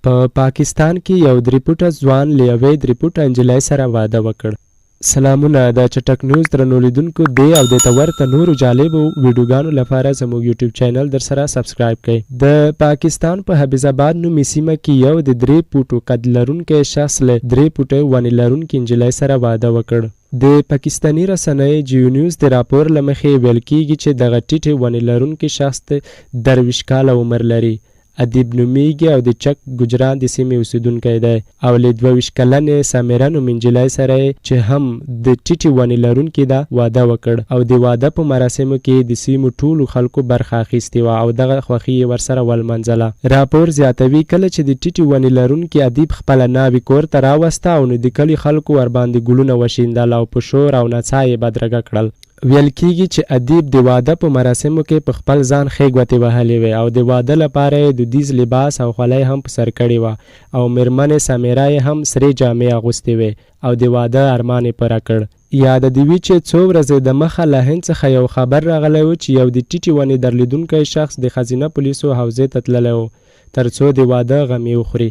په پاکستان کې یو درې فوټه ځوان له یوې درې فوټه نجلۍ سره واده وکړ. سلامونه د چټک نیوز درنو لیدونکو دې او دې ته ورته نورو جالبو ویډیوګانو لپاره زموږ یوټیوب چینل درسره سبسکرایب کړئ. د پاکستان په حفیظ اباد نومې سیمه کې یو د درې فوټو قد لرونکی شخص له درې فوټه ونې لرونکې نجلۍ سره واده وکړ. د پاکستاني رسنۍ جیو نیوز د راپور له مخې ویل کیږي چې دغه ټیټې ونې لرونکي شخص 23 کاله عمر لري. ادیب نومېږي او د چک ګجران د سیمې اوسېدونکی دی او له 22 کلنې سمیره نومې نجلۍ سره یې چې هم د ټیټې ونې لرونکې ده واده وکړ او د واده په مراسمو کې یې د سیمو ټولو خلکو برخه اخیستې وه او دغه خوښي یې ورسره ولمانځله. راپور زیاتوي، کله چې د ټیټې ونې لرونکي ادیب خپله ناوې کور ته راوسته او نو د کلي خلکو ورباندې ګلونه وشیندل او په شور او نڅا یې بدرګه کړل. ویل کیږي چې ادیب د واده په مراسمو کې په خپل ځان ښې ګوتې وهلې وې او د واده لپاره یې دودیز لباس او خولۍ هم په سر کړې وه او میرمنې سمیرا یې هم سرې جامې اغوستې وې او د واده ارمان یې پوره کړ. یاده دې وي چې څو ورځې دمخه له هند څخه یو خبر راغلی و چې یو د ټیټې ونې درلودونکی شخص د ښځینه پولیسو حوزې ته تللی و ترڅو د واده غمی وخوري.